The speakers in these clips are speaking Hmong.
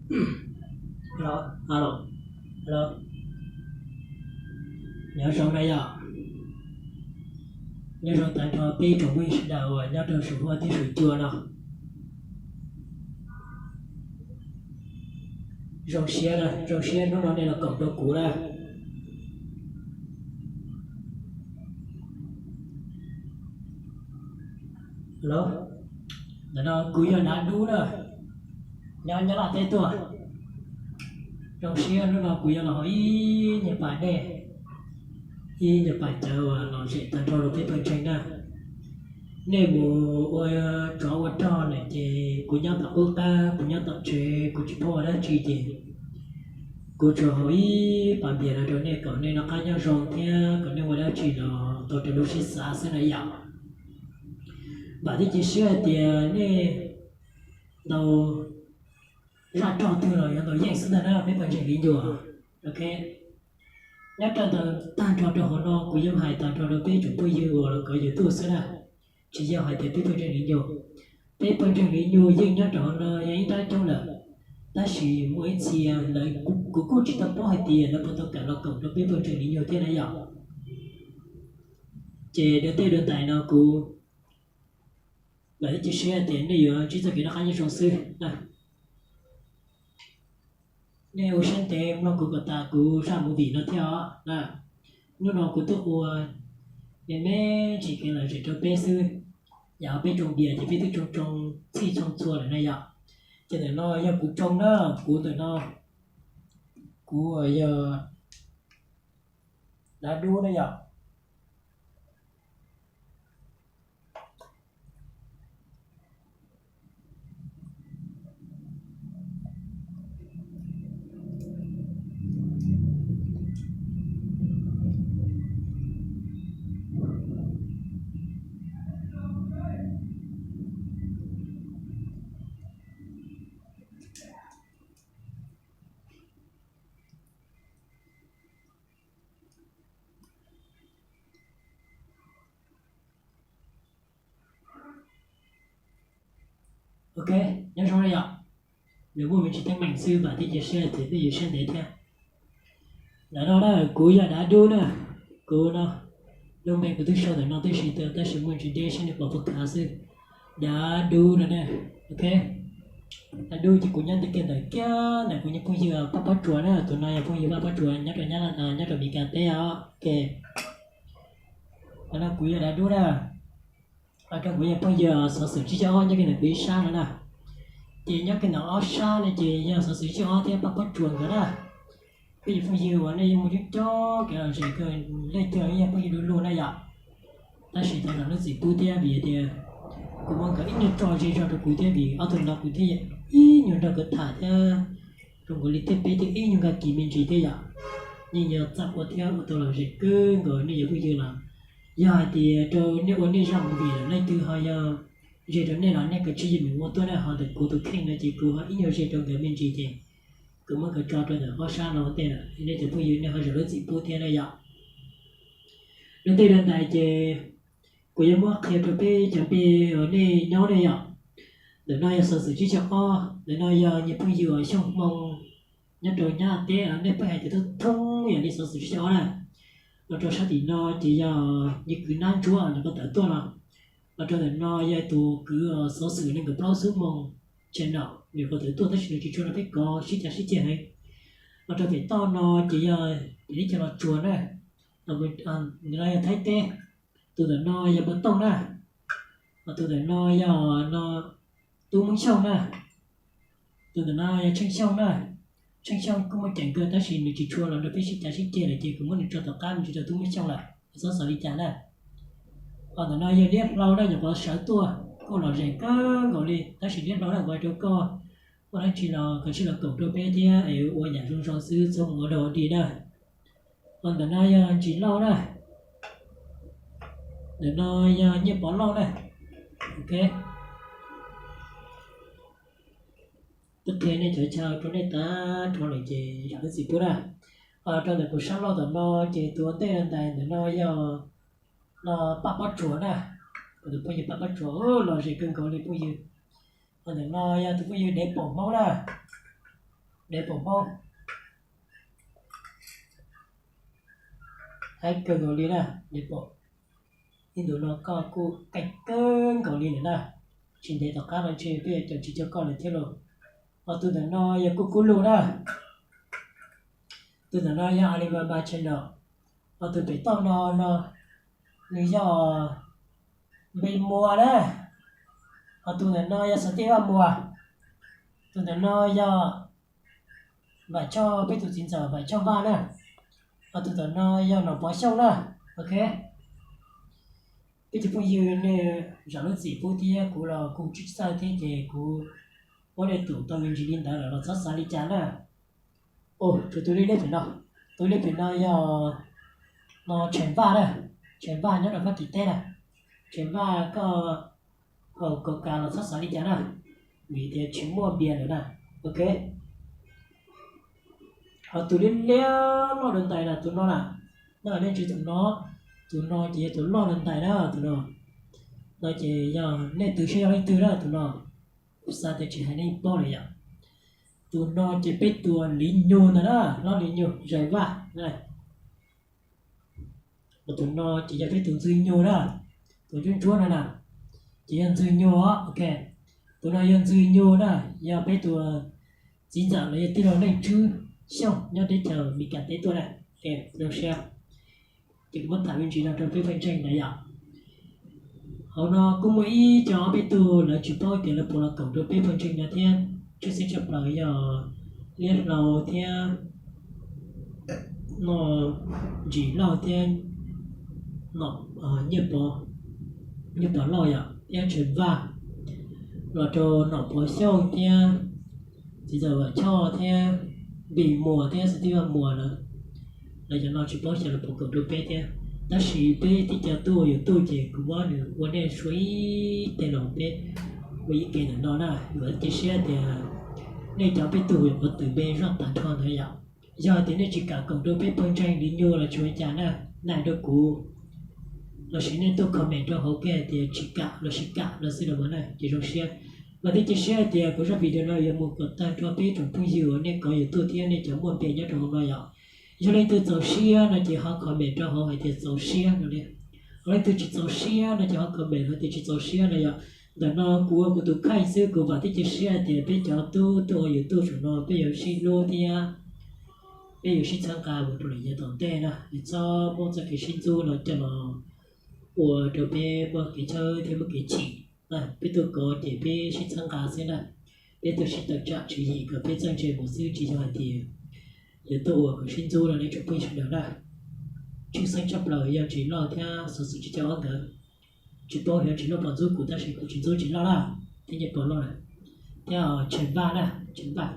Hello, hello, hello. Nyob zoo na yom, nyob zoo tag nrho peb tsoom phooj ywg sawv daws uas nyob rau saum huab thiab saum cua no. Zoo siab, zoo siab hnub no nej los koom rau kuv na. Hello, ntawm no kuv yog Dav Dub na, nyob Nyab Laj teb tuaj. Zoo siab hnub no kuv yuav los hauv ib nyuag pas dej, ib nyuag pas cawv uas lom zem tag nrho rau peb pawg ntseeg na. Nej mus ua tsov ua rog lawm ces kuv nyob tom qub qab, kuv nyob tom tsev, kuv tsis paub ua dab tsi ces kuv tsuas hauv ib pas npias no rau nej kom nej noj qab nyob zoo thiab kom nej ua dab tsi los tau raws lub siab xav xwb na yom. Vam thiab cia siab hais tias nej ntau zaj rog twg los yuav ntau yeej xwb ntag na peb pawg ntseeg viv ncuas. Ok, nyob rau ntawm tag nrho rau hauv no kuv yuav hais tag nrho rau peb tsoom phooj ywg uas los kov YouTube xwb na, tsis yog hais tias peb pawg ntseeg viv ncuas. Peb pawg ntseeg viv ncuas yeej nyob rau hauv no yog ib nrab coob lawm, tab sis muaj ib txhia lawv, kuv kuj tsis tau paub hais tias lawv puas tau kam los koom rau peb pawg ntseeg viv ncuas thiab na yom. Ces dua tej dua ntais no kuv vam thiab cia siab tias nej yuav ntsib txoj kev noj qab nyob zoo xwb na. Nej ua siab ntev mloog kuv kom tas kuv zaj movie no thiab os na. Hnub no kuv tuaj ua me me ntsis kev lom zem rau peb xwb, yam peb tsoo npias ces peb twb tsoo tsoo txhij tsoo txhua lawm na yom. Ces ntawm no yog kuv tsoo na, kuv ntawm no, kuv yog Dav Dub na yom. Ok, nyob zoo na yom. Nws muaj me ntsis teeb meem xwb vam thiab cia siab tias peb yuav siab ntev thiab. Ntawm no na kuv yog Dav Dub na, kuv no lub npe kuv twb sau ntawm no tib si, tab sis muaj ntsis deb seb nej pom puas kav xwb. Dav Dub no na, ok. Dav Dub ces kuv nyob ntawm kiag ntawm kiag ntawm kuv nyuag phooj ywg Paj Pob Tsuas na, tus no yog phooj ywg Paj Pob Tsuas nyob rau Nyab Laj, nyob rau Mes Kas teb os. Ok, ntawm no kuv yog Dav Dub na. Rau kuv nyuag phooj ywg xov xwm tsib caug ob nyob kiag ntawm kuv ib sab no na. Ces nyob kiag ntawm ob sab no ces yog xov xwm tsib caug ob thiab Paj Pob Tsuas nkawd na. Peb yog phooj ywg uas nej yeej muaj coob coob kev lom zem kawg, leej twg los yeej yog phooj ywg du lug na yom. Tab sis thov zam lub txim pub thiab vim tias kuv muab nkawd ib nyuag tso ze zog rau kuv thiab vim ob tug no kuv thiaj ib nyuag nrog nkawd tham thiab zoo nkaus li thiaj peb thiaj ib nyuag nkag kis me ntsis thiab yom. Yeej yog txaj ua thiab ua tau lom zem kawg nkaus nej yog phooj ywg los yog hais tias rau nej ua nej zaj movie lawm leej twg ho yog ze rau nej los nej kav tsij yeej meem ua tuaj na, ho ntawm kuv tus kheej no ces kuv ho ib nyuag ze rau nkawd me ntsis ces kuv muab nkawd tso rau ntawm ob sab no ua ntej lawm, nej cov phooj ywg nej ho zam lub txim pub thiab na yom. Lub ntiaj teb no ntawd ces kuv yuav muab qhia rau peb cov npe uas nej nyob ne yom. Ntawm no yog xov xwm tsib caug ob, ntawm no yog nyuag phooj ywg uas Xyooj Hmoo nyob rau Nyab Laj teb, nej pheej hais tias thoob thoob yam li xov xwm tsib caug ob na. Los rau sab tim no ces yog nyuag kwv Nab Ntsuab nws kuj tawm tuaj no. Los rau ntawm no yog tus kwv xov xwm nees nkaum plaub xub moos channel nws kuj tawm tuaj tab sis nws tsis tshua nrog peb kov sib cav sib ceg heev. Los rau pem toj no ces yog tim teb chaws Los Tsuas na, ntawm no yog Thaib teb. Tus ntawm no yog Npua Tooj na, ho tus ntawm no yog no Tub Hmoob Xyooj na, tus ntawm no yog Tsheej Xyooj na. Tsheej Xyooj kuj muaj ceem kawg tab sis nws tsis tshua los nrog peb sib cav sib ceg lawm ces kuv muab nws tso tom qab me ntsis rau Tub Hmoob Xyooj lawm, txhob xav li cas na. Ho ntawm no yog Liab Hlau na, nyuam qhuav sawv tuaj kuj lom zem kawg nkaus li, tab sis Liab Hlau na, kuv hais rau koj, muaj dab tsi los koj sib los koom rau peb thiab es ua yam zoo zoo xwb, txhob mus ua dog ua dig na. Ho ntawm no yog Ntsis Lauj na, ntawm no yog Nyiaj Pov Lauj na. Ok, twb qhia nej cov chaw rau nej tag nrho lawm ces zam lub txim pub na. Ho rau ntawm kuv sab laug tom no ces tus ua ntej ntawm no yog no Paj Pob Tsuas na, kuv tus phooj ywg Paj Pob Tsuas lom zem kawg nkaus li phooj ywg. Ho ntawm no yog tus phooj ywg Dev Pom Hmoob na. Dev pom Hmoob, heev kawg nkaus li na, dev pom. Ib ntus no koj kuj qeeb kawg nkaus li lawm na. Tsis ntev tom qab no ntshe peb yuav cov tsis coj koj lawm thiab lauj. Ho tus ntawm no yog Kuj Kuj Luj na. Tus ntawm no yog Alibaba Channel. Ho tus pem toj no no nws yog Npe Muas na. Ho tus ntawm no yog Xav Tij Vaj Muas. Tus ntawm no yog Vam Choj, peb tus txiv ntxawm Vam Choj Vaj na. Ho tus ntawm no yog Nom Pov Xyooj na. Ok, peb cov phooj ywg nej zam lub txim pub thiab, kuv los kuv tsis txawj thiab ces kuv muab nej tum tau me ntsis li ntawd lawm los txhob xav li cas na. Tus liab liab pem no, tus liab liab pem no yog no Tsheej Vaj na. Tsheej Vaj nyob rau Fab Kis teb na. Tsheej Vaj, koj haus Coca los txhob xav li cas na, vim tias tsis muaj npias lawm na. Ok, ho tus liab liab loj dua ntais na, tus no na, nej ntsia tus no, tus no ces yog tus loj dua ntais na, tus no. No ces yog nej twv saib yog leej twg na, tus no. Kuv xav tias tsis hais nej paub lawm yom. Tus no ces peb tus Liv Nyug ntag na, hlob Liv Nyug, Zais Vaj. Tus no ces yog peb tus Ntxwg Nyug na, tus ntsuab ntsuab no na, ces yog Ntxwg Nyug os. Ok, tus no yog Ntxwg Nyug na, yog peb tus txiv ntxawm los yog tij laug Leej Tswb Xyooj nyob teb chaws Mis Kas teb tuaj na. Zoo siab, ces kuv muab tham me ntsis no rau peb pheej ntseeg na yom. Hauv no kuj muaj ib co peb tug lawv tsis paub tias lawv puas los koom rau peb pheej ntseeg no thiab. Tshwj xeeb tshaj plaws yog Liab Hlau thiab no, Ntsim Lauj thiab no, Nyiaj Pov, Nyiaj Pov Lauj yom, thiab Tsheej Vaj, los rau Nom Pov Xyooj thiab txiv ntxawm Vam Choj thiab Npis Muas thiab Xav Tij Vaj Muas lawm. Lawv cov no tsis paub xyov lawv puas koom rau peb thiab. Tab sis peb tib co tuaj ua YouTube ces kuv muab nws ua nej suav ib teg los peb ua ib ke ntawm no na. Vam thiab cia siab tias nej cov peb tug yuav qhuav twm npe zoj tas nrho ntawd yom. Yog hais tias nej tsis kam koom rau peb pheej ntseeg Liv Nyug los tsis ua cas na, hais rau kuv, los sis nej tuaj comment rau hauv kiag hais tias tsis kam los sis kam no xwb los mas na, ces zoo siab. Vam thiab cia siab hais tias kuv zaj video no yuav mus kom tag nrho peb tsoom phooj ywg uas nej kov YouTube thiab nej cov muaj npe nyob rau hauv no yom. Yog leej twg txaus siab no ces ho comment rau hauv hais tias txaus siab no li. Ho leej twg tsis txaus siab no ces ho comment hais tias tsis txaus siab no yom. Ntawm no kuv ua kuv tus kheej xwb, kuv vam thiab cia siab hais tias peb cov tub tuaj ua YouTube saum no peb yuav sib hlub thiab peb yuav sib txhawb nqa mus rau lawm yav tom ntej na, es txhob muab txoj kev sib ntxub no coj los ua rau peb muaj kev tshawb thiab muaj kev chim. Peb tuaj kov ces peb sib txhawb nqa xwb na, peb tuaj sib tawm tsam tswv yim kom peb txawj ntse mus xwb, tsis yog hais tias yuav tuaj ua kom sib ntxub no nej tsoom phooj ywg sawv daws na. Tshwj xeeb tshaj plaws yog Ntsim Lauj thiab xov xwm tsis caum ob nkawd. Tsis paub xyov Ntsim Lauj puas ntxub kuv tab sis kuv tsis ntxub Ntsim Lauj na, thiab Nyiaj Pov Lauj na, thiab Tsheej Vaj na, Tsheej Vaj.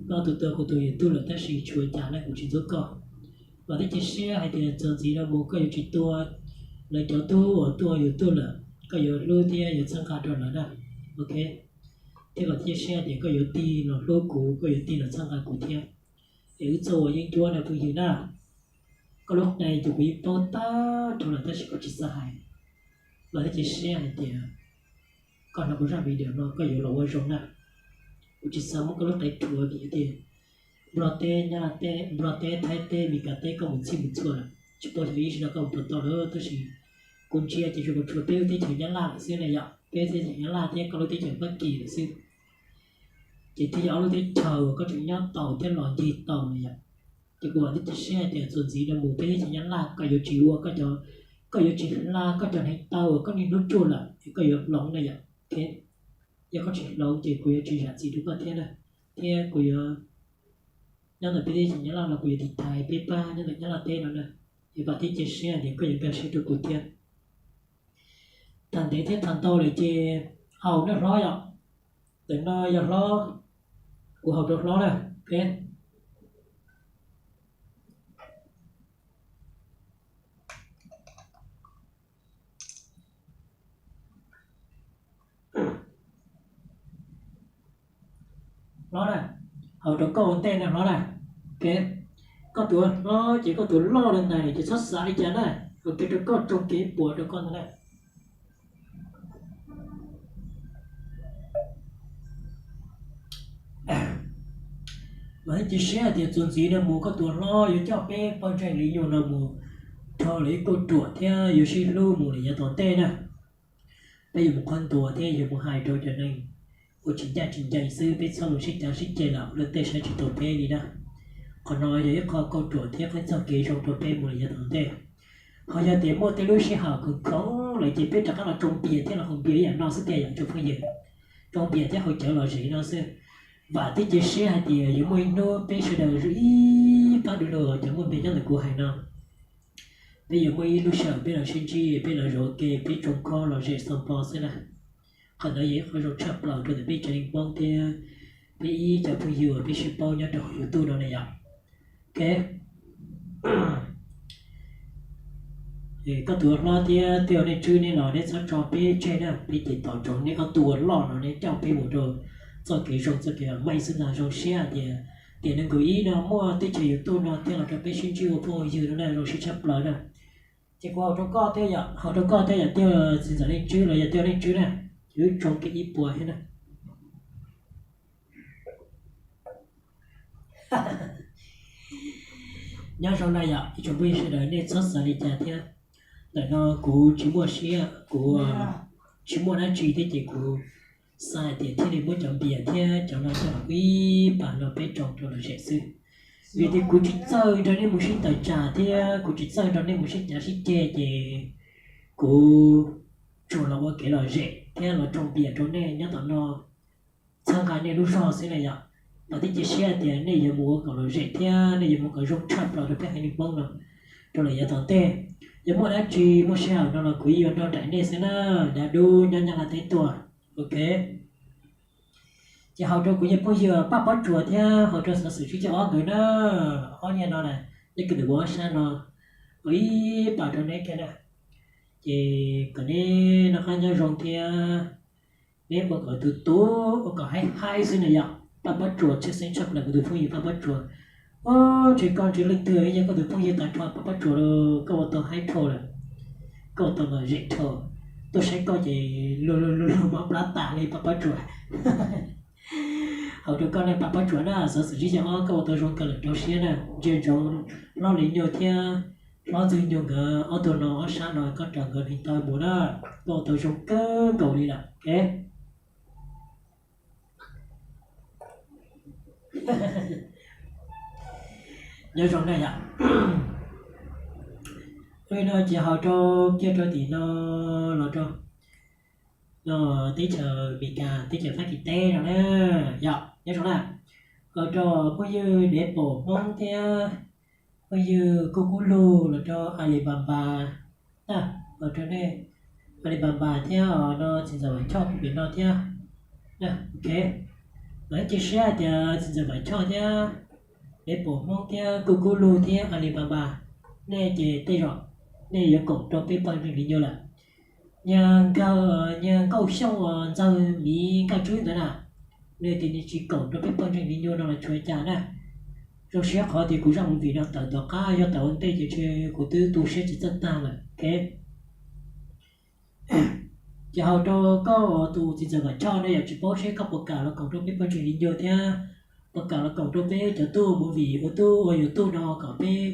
Koj tus tau kuv tus YouTube lawm tab sis tsis ua cas na, kuv tsis ntxub koj. Vam thiab cia siab hais tias txuas ntxiv no mus koj yuav tsis tua lawv cov tub uas tuaj ua YouTube lawm, koj yuav hlub thiab yuav txhawb nqa rau lawv na. Ok, thiab vam thiab cia siab tias koj yuav tig los hlub kuv, koj yuav tig los txhawb nqa kuv thiab. Es wb txhob ua yeeb ncuab no phooj ywg na. Koj lub qe ces kuv yeej paub tag nrho lawm tab sis kuv tsis xav hais. Vam thiab cia siab hais tias koj hnov kuv zaj video no koj yuav los ua zoo na. Kuv tsis xav muab koj lub qe rhuav vim tias Nplog teb, Nyab Laj teb, Nplog teb, Thaib teb, Mes Kas teb koj mus txhij mus txhua lawm, tsis paub xyov ib sim no koj mus puas tau lawm tab sis kuv ntsia ces tsuas tshuav peb lub teb chaws Nyab Laj lawm xwb na yom, peb lub teb chaws Nyab Laj thiab koj lub teb chaws Fab Kis lawm xwb. Ces thiaj yog ob lub teb chaws uas koj tseem nyob tau thiab los ncig tau na yom. Ces kuv vam thiab cia siab hais tias txuas ntxiv no mus peb teb chaws Nyab Laj koj yuav tsis ua koj cov, koj yuav tsis hla koj cov hneev taw uas koj niaj hnub tsuj lawm es koj yuav hloov na yom. Ok, yog koj tsis hloov ces kuv yuav tsis zam txim rau koj thiab na. Thiab kuv yuav nyob ntawm peb teb chaws Nyab Laj no kuv yuav tiv thaiv peb pab nyob ntawm Nyab Laj teb no na. Es vam thiab cia siab tias koj yuav nkag siab rau kuv thiab. Tham ntev thiab tham ntau lawm ces haus nawb hlob yom. Ntawm no yog hlob, kuv haus rau hlob na. Ok, hlob na, haus rau koj ua ntej na hlob na. Ok, koj tus hlob ces koj tus loj li ntawd ces txhob xav li cas na, haus kiag rau koj tsoo kev puas rau koj ntag na. Mas cia siab hais tias txuas ntxiv no mus koj tus hlob yuav coj peb pawg ntseeg Li Nyuas no mus rho lawv ib kauj ruam thiab yuav sib hlub mus lawm yav tom ntej na. Peb yuav mus qhuab ntuas thiab yuav mus hais rau cov neeg uas tsis ncaj tsis ncees xwb, peb txhob mus sib cav sib ceg lawm, luag tej saib tsis taus peb li na. Qhov no yog ib qho kauj ruam thiab qhov txoj kev zoo rau peb mus lawm yav tom ntej. Ho yog tias muaj tej lub sij hawm khoom khoom lawm ces peb rov qab los tsoo npias thiab los haus npias ib yam no xwb tiag yom tsoom phooj ywg. Tsoo npias thiab haus cawv lom zem no xwb. Vam thiab cia siab hais tias yuav muaj ib hnub peb sawv daws zoo ib pab du lug cov muaj npe nyob ntawm kuv hais no. Peb yuav muaj ib lub sij hawm peb los sib ntsib, peb los zov ke, peb tsoo khoom lom zem xaus npo xwb na. Qhov ntawd yog ib qho zoo tshaj plaws rau ntawm peb tsev neeg Hmoob thiab peb ib cov phooj ywg uas peb sib paub nyob rau hauv YouTube no na yom. Ok. Koj tus hlob thiab tej ua neej tswb nej los nej txhob tso peb tseg na, peb ces tos tsoom nej ob tug ua loj no nej coj peb mus rau txoj kev zoo txoj kev meej xwb ntag. Zoo siab tias tiam nees nkaum ib no muaj teb chaws YouTube no thiaj los rau peb sib ntsib ua phooj ua ywg no na, zoo siab tshaj plaws na. Ces kuv hais rau koj thiab yom, hais rau koj thiab yom, tej txiv ntxawm neej tswb los yog tej ua neej tswb na, ces wb tsoo kiag ib puas thiab na. Nyob zoo na yom ib tsoom phooj ywg sawv daws, nej txhob xav li cas thiab. Ntawm no kuv tsis muaj siab, kuv tsis muaj dab tsi thiab ces kuv xav hais tias thiaj li muab cov npias thiab cov no coj los ib pas no peb tsoo rau lom zem xwb. Vim tias kuv tsis txawj nrog nej mus sib tawm tsam thiab kuv tsis txawj nrog nej mus sib cav sib ceg ces kuv tsuas los ua kev lom zem thiab los tsoo npias rau nej nyob tom no txhawb nqa nej lub zog xwb na yom. Vam thiab cia siab tias nej yuav mus ua kom lom zem thiab nej yuav mus kom zoo tshaj plaws rau peb haiv neeg Hmoob no rau lawm yav tom ntej. Yog muaj dab tsi muaj sij hawm no los kuv yeej yuav nrog nraim nej xwb na, dav dub nyob Nyab Laj teb tuaj. Ok. Ces hais rau kuv cov phooj ywg Paj Pob Tsuas thiab hais rau xov xwm tsib caug ob nkawd na, ob nyiaj no na, nyob kiag ntawm kuv ob sab no, ua ib pas rau neb kiag na. Ces kom neb noj qab nyob zoo thiab neb ua kom tus tub ua kom haib haib xwb na yom. Paj Pob Tsuas tshwj xeeb tshaj plaws kuv tus phooj ywg Paj Pob Tsuas. Ub, ntshe koj ntshe leej twg yog koj tus phooj ywg tag nrho Paj Pob Tsuas, koj ua tau haib dhau lawm, koj ua tau lom zem dhau, tuaj saib koj ces luag luag luag mob plab tas li Paj Pob Tsuas. Hais rau koj ne Paj Pob Tsuas na, xov xwm tsib caug ob koj ua tau zoo kawg lawm, rau siab na, ntsia ntsoov hlob Li Nyuas thiab hlob Ntxwg Nyuas nkawd ob tug no ob sab no koj raws nkawd hneev taw mus na, koj ua tau zoo kawg nkaus li lawm. Ok. Nyob zoo na yom. Li no ces hais rau kiag rau tim no los rau no teb chaws Amelikas, teb chaws Fab Kis teb no na yom, nyob zoo na. Hais rau phooj ywg Dev Pom Hmoob thiab phooj ywg Kuj Kub Lug los rau Alibaba na, los rau nej Alibaba thiab no txiv ntxawm Vam Choj pem no thiab. Ok, mas cia siab hais tias txiv ntxawm Vam Choj thiab Dev Pom Hmoob thiab Kuj Kub Lug thiab Alibaba, nej ces tej zaum nej yuav koom rau peb pawg ntseeg Li Nyuas lawm. Nyuag nkauj, nyuag nkauj xyooj uas Ntxawg Miv Nkaj Tswb ntawd na, nws tias nws tsis koom rau peb pawg ntseeg Li Nyuas no los tsis ua cas na. Zoo siab qhov tias kuv zaj movie no tawm tom qab, yog tawm ua ntej ces ntshe kuv twb tu siab tsis txawj tag lawm. Ok, ces hais rau koj tus txiv ntxawm Vam Choj no yog tsis paub seb koj puas kam los koom rau peb pawg ntseeg Li Nyuas thiab puas kam los koom rau peb cov tub ua movie, ua tub ua YouTube no kom peb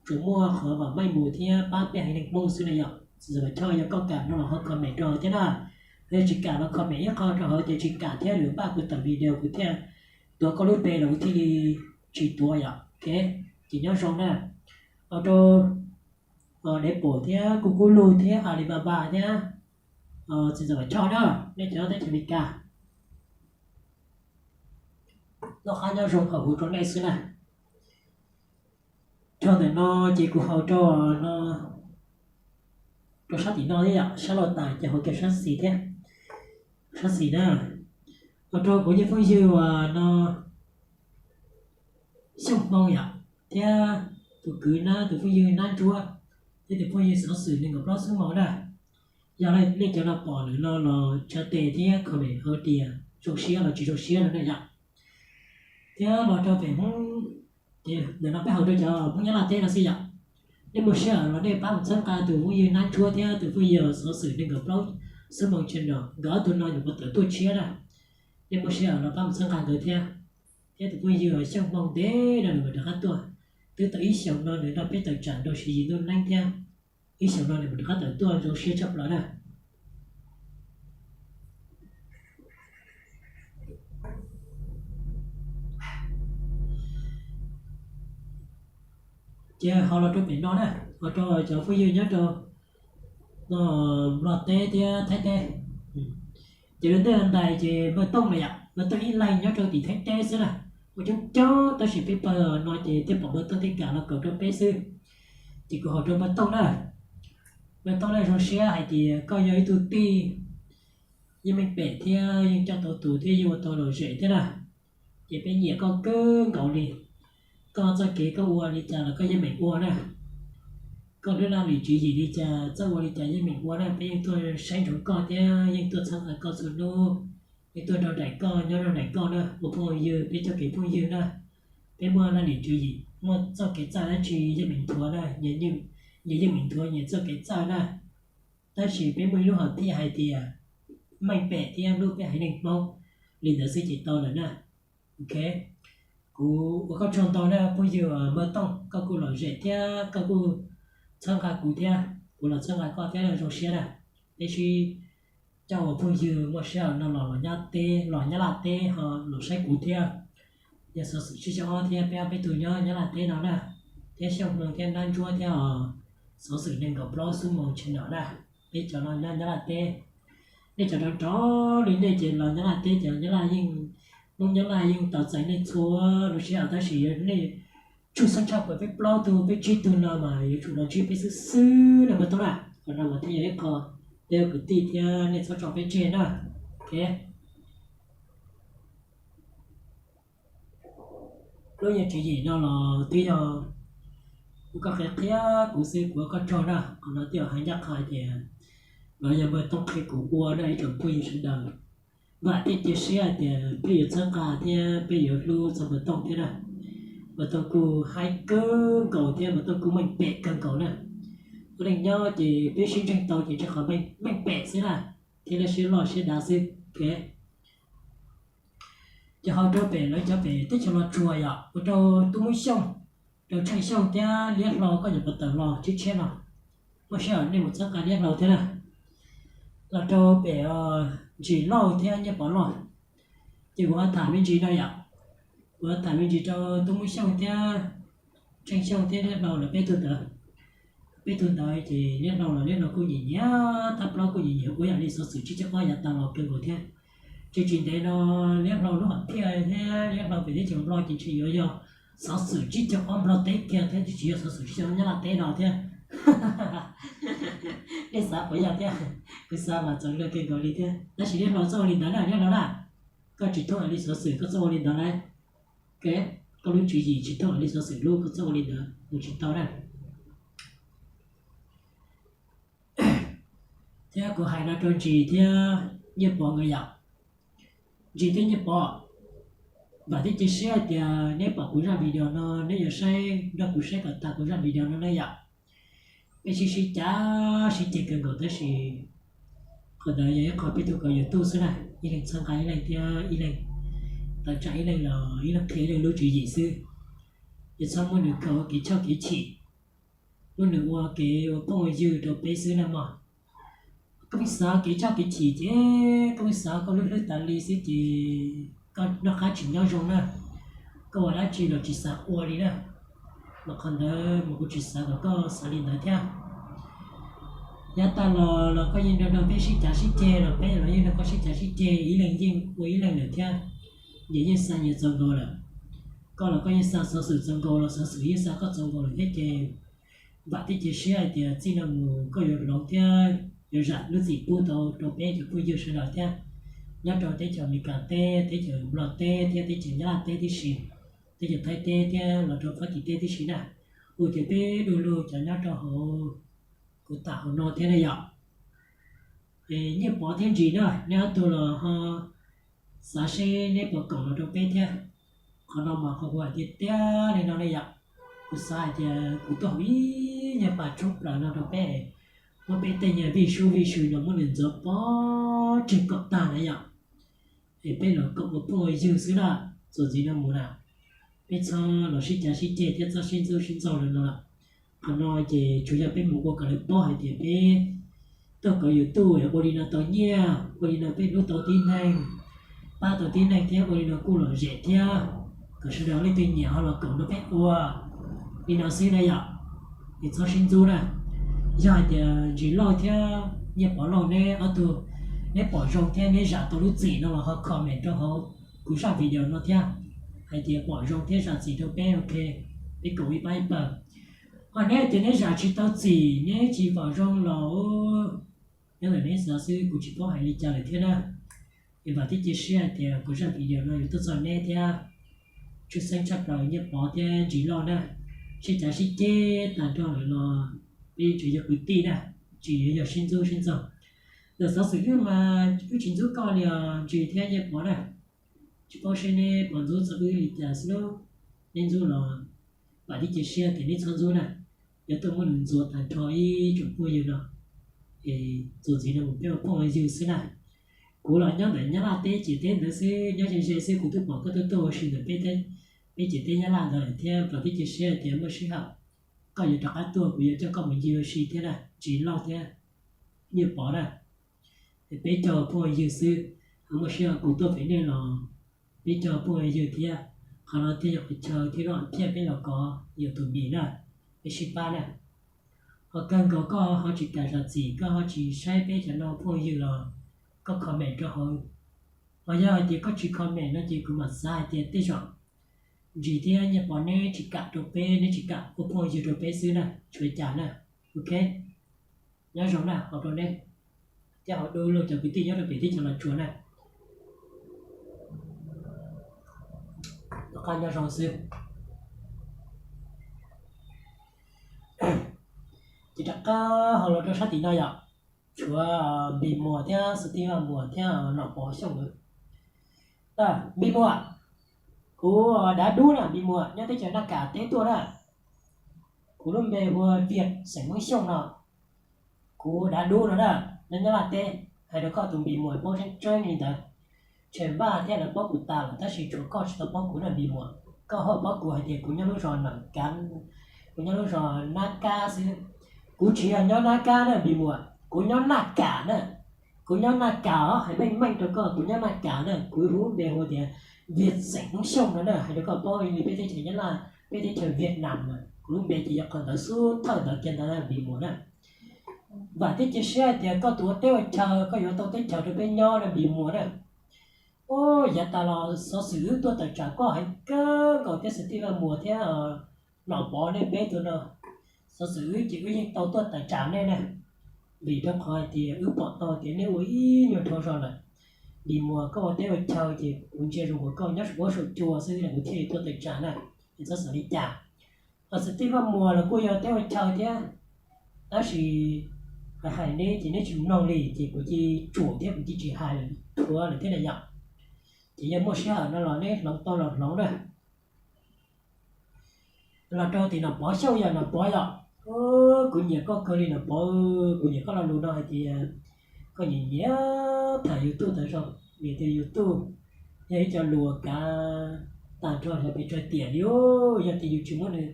tsuas muaj qhov vam meej mus thiab pab peb haiv neeg Hmoob xwb na yom. Txiv ntxawm Vam Choj yog koj kam no los ho comment rau hauv thiab na. Yog tsis kam los comment ib qho rau hauv tias tsis kam thiab lwm npaj kuv tawm video kuv thiaj tuav koj lub npe los kuv thiaj li tsis tuav yom. Ok, ces nyob zoo na. Hais rau Dev Pom thiab Kuj Kub Lug thiab Alibaba thiab txiv ntxawm Vam Choj na, nej cov teb chaws Amelikas, noj qab nyob zoo hauv huv rau nej xwb na. Txog ntawm no ces kuv hais rau no, rau sab tim no thiab yom, sab laug tas ces hais kiag sab xis thiab, sab xis na. Hais rau kuv cov phooj ywg uas no Xyooj Hmoo yom, thiab tus kwv Nab, tus phooj ywg Nab Ntsuab, thiab tus phooj ywg Xov Xwm nees nkaum plaub xwb mus na. Yog nej cov no pom lawm no los tsa tes thiab comment hauv tias zoo siab los tsis zoo siab no na yom. Thiab los rau pem Hmoob, ntawm no peb hais rau cov Hmoob Nyab Laj teb no xwb yom. Nej muaj sij hawm los nej pab mus txhawb nqa tus phooj ywg Nab Ntsuab thiab tus phooj ywg Xov Xwm nees nkaum plaub xwb mus channel, nkawd ob tug no nyuam qhuav tawm tuaj tshiab na. Nej muaj sij hawm los pab mus txhawb nqa nkawd thiab. Peb tus phooj ywg Xyooj Hmoo ntev no nws mam rov qab tuaj. Twb tau ib xyoos no nws nrog peb tawm tsam rau Siv Yis Ntuj Neeb thiab, ib xyoos no nws mam rov qab tawm tuaj, zoo siab tshaj plaws na. Ces ho los rau pem no na, ho rau cov phooj ywg nyob rau Nplog teb thiab Thaib teb. Ces lub ntiaj teb no ces Npawg Tooj na yom, Npawg Tooj ib leeg nyob rau tim Thaib teb xwb na. Muaj coob coob tab sis peb pawg no ces thiaj pom Npawg Tooj thiaj kam los koom rau peb xwb. Ces kuv hais rau Npawg Tooj na, Npawg Tooj na, zoo siab hais tias koj yog ib tug tij yeej meej pem thiab yeej coj tau tus thiab yeej ua tau lom zem thiab na. Ces peb nyiam koj kawg nkaus li. Koj txoj kev koj ua li cas los koj yeej meem ua na. Koj lub laj lim tswv yim li cas, txawj ua li cas yeej meem ua na. Peb yeej tuaj saib ntsoov koj thiab yeej tuaj txhawb nqa koj txhua hnub, yeej tuaj nrog nraim koj, nyob nrog nraim koj na, ua phooj ua ywg, peb coj kev phooj ywg na. Peb muaj laj lim tswv yim, muaj txoj kev txawj dab tsi yeej meem nthuav na, nyias yeej meem nthuav nyias txoj kev txawj na. Tab sis peb muaj ib lub hom phiaj hais tias meej pem thiab hlub peb haiv neeg Hmoob li ntawd xwb ces tau lawm na. Ok, kuv ua koj tsaug ntau na phooj ywg Npawg Tooj, koj kuj lom zem thiab koj kuj txhawb nqa kuv thiab kuv los txhawb nqa koj thiab, zoo siab na. Peb sib coj ua phooj ywg muaj sij hawm no los los Nyab Laj teb, los Nyab Laj teb ho los saib kuv thiab. Yog xov xwm tsib caug ob thiab peb ob peb tug nyob Nyab Laj teb no na, thiab Xyooj Hmoo thiab Nab Ntsuab thiab os, xov xwm nees nkaum plaub xub moos tshis nram na, peb cov no nyob Nyab Laj teb. Nej cov nrov nrov li nej ces los Nyab Laj teb ces Nyab Laj yeej, Hmoob Nyab Laj yeej tos txais nej txhua lub sij hawm, tab sis yog nej tshwj xeeb tshaj plaws peb plaub tug peb tsib tug no mas yuav tsum los ntsib peb xwb xwb na Npawg Tooj na. Qhov no mas thiaj yog ib qho peb ua kwv tij thiab nej txhob tso peb tseg na. Ok. Lub nyuag tswv yim no los twb yog kuv, koj qhia qhia kuv xwb, kuv ua koj tsaug na. Qhov no twb yog hais ncaj qha tias los yog Npawg Tooj qhia kuv ua na ib tsoom phooj ywg sawv daws. Vam thiab cia siab hais tias peb yuav txhawb nqa thiab peb yuav hlub txog Npawg Tooj thiab na. Npawg Tooj kuj haib kawg nkaus thiab Npawg Tooj kuj meej pem kawg nkaus na. Ua neej nyob ces peb sib ntseeg tau ces rau qhov meej pem xwb na, thiab lub siab loj siab dav xwb. Ok. Ces ho rau pem lawv cov pem teb chaws Los Tsuas yom, ua rau Tub Moob Xyooj, rau Tsheej Xyooj thiab Liab Hlau, koj nyuam qhuav tawm los tshiab tshiab no, muaj sij hawm nej mus txhawb nqa Liab Hlau thiab na. Los rau pem Ntsis Lauj thiab Nyiaj Pov Lauj. Ces kuv ho tham me ntsis no yom, kuv ho tham me ntsis rau Tub Moob Xyooj thiab Tsheej Xyooj thiab Liab Hlau lawv peb tug ntawd. Peb tug ntawd ces Liab Hlau los Liab Hlau kuj nyiam nyiam, thab plaub kuj nyiam nyiam ua ib yam li xov xwm tsib caug ob yav tas los kawg nkaus thiab. Ces tsis ntev no Liab Hlau lub hom phiaj thiab Liab Hlau pem teb chaws Nplog ces ntshe yuav yog xov xwm tsib caug ob Nplog teb kiag thiab, tsis yog xov xwm tsib caug ob Nyab Laj teb no thiab. Nej xav puas yog thiab? Kuv xav mas txaus luag kawg nkaus li thiab, tab sis Liab Hlau txawj ua li ntawd na, Liab Hlau na. Koj tsis thooj li xov xwm koj txawj ua li ntawd na. Ok, koj lub tswv yim tsis thooj li xov xwm lub koj txawj ua li ntawd mus tsis tau na. Thiab kuv hais no rau Ntsis thiab Nyiaj Pov nkawd yom. Ntsis thiab Nyiaj Pov, vam thiab cia siab hais tias neb pom kuv zaj video no neb yuav saib nrog kuv saib kom tag kuv zaj video no na yom. Peb sib sib cav sib ceg kawg nkaus tab sis qhov ntawd yog ib qho peb tug kawm YouTube xwb na, ib leeg txhawb nqa ib leeg thiab ib leeg tawm tsam ib leeg los ib leeg qhia ib leeg lub tswv yim xwb. Ces txhob muab nws khaws ua kev choj kev chim, muab nws ua kev ua phooj ua ywg rau peb xwb na mog. Koj pheej xav kev choj kev chim ces koj pheej xav koj lub hlwb tas li xwb ces koj noj qab tsis nyob zoo na. Koj ua dab tsi los tsis xav ua li na. Mas qhov ntawd mas kuv tsis xav kom koj xav li ntawd thiab. Yav tas los los koj yeej nrog nrog peb sib cav sib ceg los peb los yeej nrog koj sib cav sib ceg, ib leeg yeej ua ib leeg lawm thiab. Nyias yeej xa nyias txaus nkaus lawm. Koj los koj yeej xa xov xwm txaus nkaus los xov xwm yeej xa koj txaus nkaus lawm thiab ces vam thiab cia siab hais tias txij no mus koj yuav hloov thiab yuav zam lub txim pub tau rau peb cov phooj ywg sawv daws thiab, nyob rau teb chaws Amelikas teb, teb chaws Nplog teb thiab teb chaws Nyab Laj teb tib si, teb chaws Thaib teb thiab los rau Fab Kis teb tib si na. Ua tias peb du lug cov nyob rau hauv kuv tam hauv no thiab na yom. Nyiaj Pov thiab Ntsis na, neb ob tug los ho xav seb neb puas koom los rau peb thiab. Qhov no mas qhov kuv hais tiag tiag li no na yom. Kuv xav hais tias kuv tuaj hauv ib nyuag pas tshoob plaws no rau peb, muab peb tej nyuag vij sub vij sw no muab nws ntxuav pov tseg kom tag na yom. Es peb los koom ua phooj ua ywg xwb na. txuas ntxiv no mus na, peb txhob los sib cav sib ceg thiab txhob sib ntxub sib ntxaug lawm no lawm. Qhov no ces tsuas yog peb mus ua kom lawv paub hais tias peb tuaj kov YouTube ua li no tau nyiaj, ua li no peb hlub tau tib neeg, pab tau tib neeg thiab ua li no kuj lom zem thiab, kom sawv daws leej twg nyiam ho los koom nrog peb ua li no xwb na yom. Es txhob sib ntxub na. Yog hais tias Ntsis Lauj thiab Nyiaj Pov Lauj neb ob tug, neb pom zoo thiab neb zam tau lub txim no los ho comment rau hauv kuv zaj video no thiab, hais tias pom zoo thiab zam txim rau peb, ok, peb koom ib pab ib pawg. Ho neb hais tias neb zam tsis tau txim, neb tsis pom zoo los nyob ntawm neb xwb, kuv tsis paub hais li cas lawm thiab na. Es vam thiab cia siab hais tias kuv zaj video no yuav tuaj txog neb thiab. Tshwj xeeb tshaj plaws Nyiaj Pov thiab Ntsis Lauj na, sib cav sib ceg tag nrho lawm los peb tsuas yog kwv tij na, tsis yog sib ntxub sib ntxaug. Ntawm xov xwm wb mas wb tsis ntxub koj li os Ntsis thiab Nyiaj Pov na. Tsis paub seb neb puas ntxub txog wb li cas xwb lauj. Neb ntxub los vam thiab cia siab tias neb txhob ntxub na. Yuav tuaj muab nws ntxuav tag nrho ib tsoom phooj ywg no, es txuas ntxiv no mus peb ua phooj ywg xwb na. Kuv los nyob ntawm Nyab Laj teb ciam teb ntawd xwb, nyob ze ze xwb, kuv twb pom koj tuaj tuaj ua si ntawm peb ciam teb Nyab Laj ntawd lawm thiab. Vam thiab cia siab tias muaj sij hawm koj yuav rov qab tuaj, kuv yuav coj koj mus ncig ua si thiab na, Ntsis Lauj thiab Nyiaj Pov na. Es peb cog phooj ywg xwb, ho muaj sij hawm kuv tuaj pem nej los peb cog phooj ywg thiab. Qhov no thiaj yog qhov chaw thiab lub hom phiaj peb los kov yus tus npis na, peb sib pab na. Ho kawg nkaus koj ho tsis kam zam txim, koj ho tsis saib peb cov no phooj ywg los koj comment rau hauv. Ho yog hais tias koj tsis comment no ces kuv mam xav hais tias tej zaum Ntsis thiab Nyiaj Pov neb tsis kam rau peb, neb tsis kam ua phooj ywg rau peb xwb na, tsis ua cas na. Ok, nyob zoo na, ua rau neb thiab ua rau cov kwv tij nyob rau pem teb chaws Los Tsuas na. Rov qab nyob zoo xwb. Ces rov qab ho los rau sab tim no yom, tshuav Npis Muas thiab Xwm Tij Vaj Muas thiab Nom Pov Xyooj lawm. Npis Muas, kuv Dav Dub na, Npis Muas nyob teb chaws Naj Kam teb tuaj na. Kuv lub npe hu ua Viam xeem Hmoob Xyooj no. Kuv Dav Dub no na, nyob Nyab Laj teb, hais rau koj tus Npis Muas paub tseeb tseeb li ntawd. Tshem Vaj thiab lawv paub kuv tas lawm tab sis tshuav koj tsis tau paub kuv na Npis Muas. Koj ho paub kuv hais tias kuv nyob lub zos Nam Kav, kuv nyob lub zos Nab Kab xwb. Kuv tsis yog nyob Nab Kab na Npis Muas, kuv nyob Naj Kam na. Kuv nyob Naj Kam os, hais meej meej rau koj, kuv nyob Naj Kam na, kuv lub npe hu tias Viam xeem Hmoob Xyooj no na, hais rau koj paub li peb teb chaws Nyab Laj, peb teb chaws Vietnam na, kuv lub npe ces yog qhov ntawd xub thawj ntawd kiag ntawd na Npis Muas na. Vam thiab cia siab hais tias koj tus ua teb ua chaw koj yuav tau teb chaws rau peb nyob na Npis Muas na. Ub, yav tas los xov xwm wb tuaj tawm tsam koj heev kawg nkaus thiab Xwm Tij Vaj Muas thiab Nom Pov nej peb tug no. Xov xwm wb ces wb yeej tau tuaj tawm tsam nej na, vim rau qhov hais tias wb pom tau tias nej ua ib nyuag dhau zog lawm. Npis Muas koj ua teb ua chaw ces kuv ntsia zoo nkaus koj nyob saum huab saum cua xwb es kuv thiaj li tuaj tawm tsam na, es txhob xav li cas. Ho Xwm Tij Vaj Muas los kuj yog teb ua chaw thiab, tab sis hais hais neb ces neb tsis mloog li ces kuv cia tsuam thiab kuv cia tsis hais lawm, thuav lawm thiab na yom. Ces yog muaj sij hawm no los neb hloov tau los hloov na. Los rau tim Nom Pov Xyooj yom, Nom Pov yom. Kuv nyiam koj kawg li Nom Pov, kuv nyiam koj lo lus no hais tias koj nyiam nyiam tham YouTube tas zog, vim tias YouTube yog ib co lus kav tag nrho cov pes tsawg tiam li. Yog tias yus tsis muab nws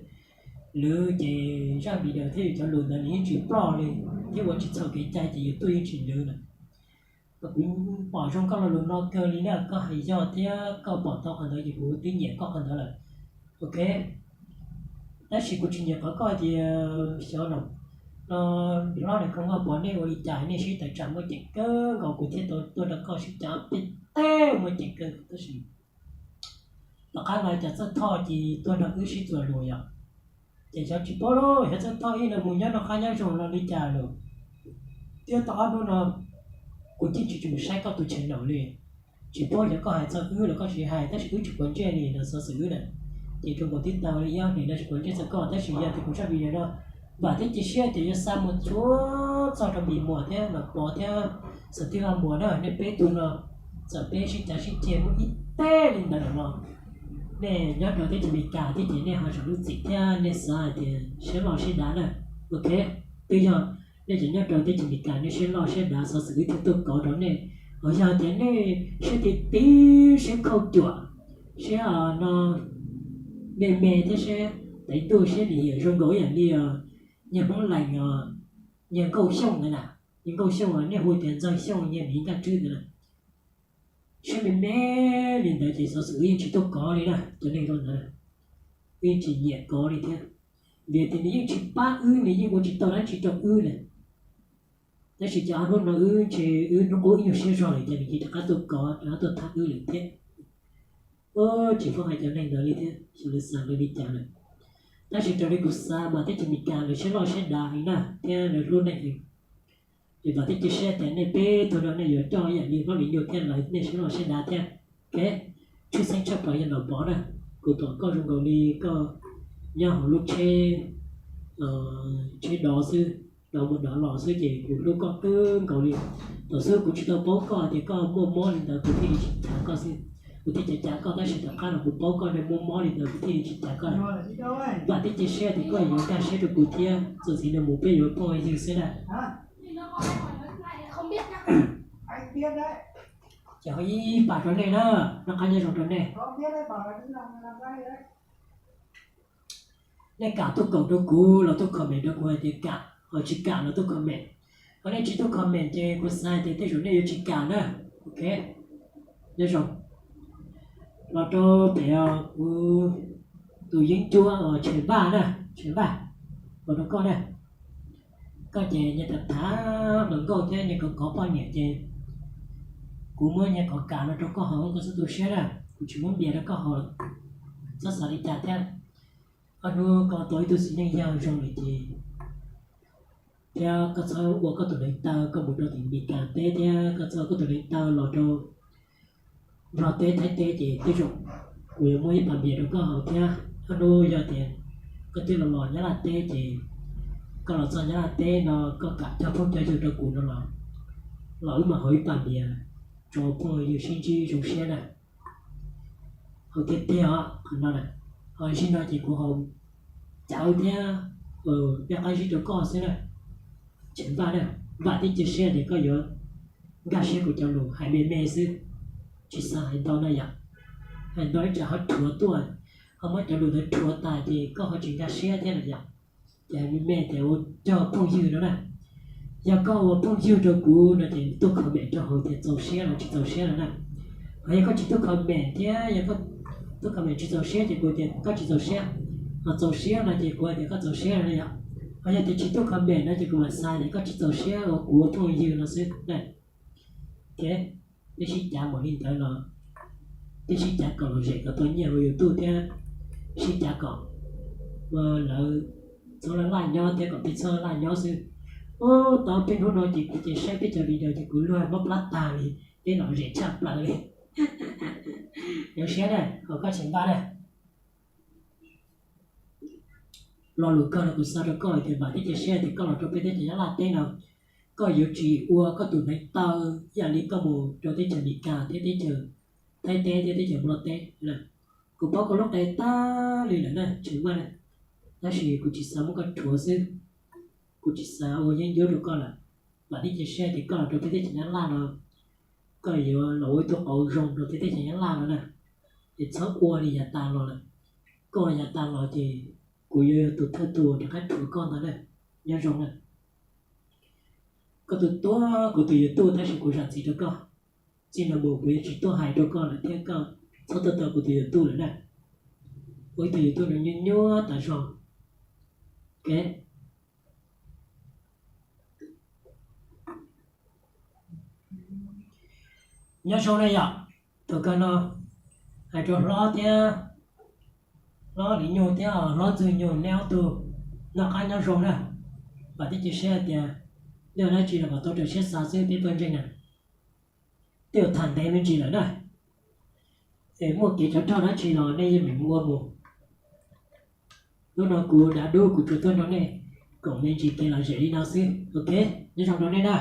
lwv ces zaj video thiab yus cov lus ntawd nws yeej tsis ploj li, thiab ua tsis txhaum kev cai ces YouTube yeej tsis lwv lawm. Kuv pom zoo koj lo lus no kawg li na, koj hais yog thiab koj pom tau qhov ntawd ces kuv twb nyiam koj qhov ntawd lawm. Ok, tab sis kuv tsis nyiam qhov koj hais tias xyov no, no hlob Nom Pov nej ua li cas nej sib tawm tsam muaj ceem kawg nkaus kuv thiaj tau tuaj nrog koj sib cav peb teg muaj ceem kawg nkaus tab sis tom qab no cas Txawj Thoj ces tuaj nrog wb sib txuas lus yom. Ces xyov tsis paub lawm xyov Txawj Thoj ib no mus nyob noj qab nyob zoo no li cas lawm. Thiab tau ob hnub no kuv yeej tsis tsis mus saib koj tus channel li. Tsis paub xyov koj hais txog wb los koj tsis hais tab sis wb tsis quav ntsej li no xov xwm wb na. Ces rau nkaus tib tau li ob hlis no tsis quav ntsej txog koj tab sis yog tias kuv zaj video no vam thiab cia siab tias yuav xa mus txhua txog rau Npis Muas thiab Nom Pov thiab Xwm Tij Vaj Muas na, nej peb tug no txawm peb sib cav sib ceg muaj ib teg li ntawd los no, nej nyob rau teb chaws Amelikas thiab ces nej ho zam lub txim thiab nej xav hais tias siab loj siab dav na. Ok, twb yog nej cov nyob rau teb chaws Amelikas nej siab loj siab dav xov xwm wb thiaj tuaj kov rau nej. Ho yog tias nej siab ti ti siab khauj cuam, Siab no me me thiab siab tev tuaj siab nim hiam zoo nkaus ib yam li nyiag Hmoob Lees os, nyiag Nkauj Xyooj ntawd na, nyiag Nkauj Xyooj nej hu tias Ntxawg Xyooj nyiag Miv Nkaj Tswb ntawd na. Siab me me li ntawd ces xov xwm wb yeej tsis tuaj kov li na, cov neeg zoo ntawd wb yeej tsis nyiam kov li thiab, vim tias nws yeej tsis pab wb, nws yeej ua tsis tau dab tsi rau wb li. Tab sis ces ob hnub no wb ntshe wb hnub qub ib nyuag siab zog lawm ces nws cia rov qab tuaj kov, rov qab tuaj thab wb lawm thiab. Tsis pub hais cov neeg ntawd li thiab, xyov lawv xav li cas lawm. Tab sis raws li kuv xav mas teb chaws Amelikas lawv siab loj siab dav heev na thiab lawv hlub nej heev. Es vam thiab cia siab tias nej peb tug no nej yuav coj ib yam li Hmoob Lees Nyuj thiab lawv, nej siab loj siab dav thiab. Ok, tshwj xeeb tshaj plaws yog Nom Pov na, kuv tuam koj zoo nkaus li koj nyob hauv lub tsheb, tsheb dov xwb, dov mus dov los xwb ces kuv hlub koj kawg nkaus li. Thaum xub kuv tsis tau paub koj tias koj muaj mob li ntawd kuv thiaj li tsis cav koj xwb, kuv thiaj cav cav koj tab sis tom qab no kuv paub koj muaj mob li ntawd kuv thiaj li tsis cav koj. Vam thiab cia siab tias koj yuav nkag siab rau kuv thiab, txuas ntxiv no mus peb yuav phooj ywg xwb na. Ces ho ib pas rau nej na, noj qab nyob zoo rau nej. Nej kam tuaj koom rau kuv los tuaj comment rau kuv hais tias kam, ho tsis kam los tuaj comment. Ho nej tsis tuaj comment ces kuv xav hais tias tej zaum nej yuav tsis kam na. Ok, nyob zoo. Los rau pem kuv tus yeeb ncuab Tsheej Npaj na, Tsheej Npaj, los rau koj na. Koj ces nyias tham tham hluas nkauj thiab nyias kov kov poj niam ces kuv muab nyias kov kam no rau koj haus koj txhob tu siab na, kuv tsis muab npias rau koj haus lawm. Txhob xav li cas thiab. Ob hnub koj tau ib tug txiv neej yawg zoo lawm ces, thiab koj txhob ua koj tus hluav taws koj mus rau tim Meskas teb thiab koj txhob ua koj tus hluav taws los rau Nplog teb Thaib teb ces tej zaum kuv yuav muab ib pas npias rau koj haus thiab. Ob hnub yog tias koj twb los los Nyab Laj teb ces koj los txog Nyab Laj teb no koj kam cog phooj cog ywg rau kuv no los, los wb mam haus ib pas npias rau phooj ywg sib ntsib zoo siab na. Haus tiag tiag os qhov no na, ho zaum no ces kuv haus cawv thiab noj qab zib rau koj xwb na. Tsheej Npaj na, vam thiab cia siab tias koj yuav nkag siab kuv cov lus hais me me xwb, tsis xav hais ntau na yom. Hais ntau ib tsam ho rhuav tuaj, ho muab cov lus ntawd rhuav tas ces koj ho tsis nkag siab thiab na yom. Ces hais me me tias ua cog phooj ywg no na. Yog koj ua phooj ywg rau kuv no ces tuaj comment rau hauv tias txaus siab los tsis txaus siab no na. Ho yog koj tsis tuaj comment thiab yog koj tuaj comment tsis txaus siab ces kuv tias koj tsis txaus siab, ho txaus siab no ces kuv hais tias koj txaus siab no yom. Ho yog tias tsis tuaj comment no ces kuv mam xav tias koj tsis txaus siab uas kuv ua phooj ywg no xwb na. Ok, peb sib cav mus li ntawd los, peb sib cav kom lom zem kom tau nyiaj ua YouTube thiab sib cav kom lawv txhob laj laj nyob thiab kom peb txhob laj nyob xwb. Ub, tau peb hnub no ces kuv ces saib peb cov video ces kuv luag mob plab tag li, peb lom zem tshaj plaws li. Zoo siab na, ho koj Tsheej Npaj na. Lo lus kawg no kuv xa rau koj tias vam thiab cia siab tias koj los rau peb teb chaws Nyab Laj teb no, koj yuav tsis ua koj tus hluav taws ib yam li koj mus rau teb chaws Amelikas thiab teb chaws Thaib teb thiab teb chaws Nplog teb. Kuv paub koj lub qe tag li lawm na Tsheej Npaj na, tab sis kuv tsis xav muab koj rhuav xwb, kuv tsis xav ua yeeb ncuab rau koj lawm. Vam thiab cia siab tias koj los rau peb teb chaws Nyab Laj no, koj yuav los ua ib tug qauv zoo rau peb teb chaws Nyab Laj no na, es txhob ua li yav tas los lawm. Koj yav tas los ces kuv yuav yog tus thawj tug rov qab rhuav koj ntag na. Nyob zoo na. Koj tuaj tuaj kuv tus YouTube tab sis kuv zam txim rau koj. Txij no mus kuv yuav tsis tuaj hais rau koj lawm thiab koj txhob tuaj tau kuv tus YouTube lawm na. Ua ib tug YouTube no nyuaj nyuaj tas zog. Ok. Nyob zoo na yom, thaum kawg no hais rau hlob thiab, hlob Lis Nyug thiab hlob Ntxwg Nyug neb ob tug noj qab nyob zoo na. Vam thiab cia siab hais tias nej ua dab tsi los kom tau raws siab xav xwb peb pawg ntseeg na. Twb yuav tham ntev me ntsis lawm na, es muaj kev tsov rog dab tsi los nej yeej meem ua mus. Hnub no kuv dav dub kuv tsuas tuaj nrog nej koom me ntsis kev lom zem li no xwb. Ok, nyob zoo rau nej na.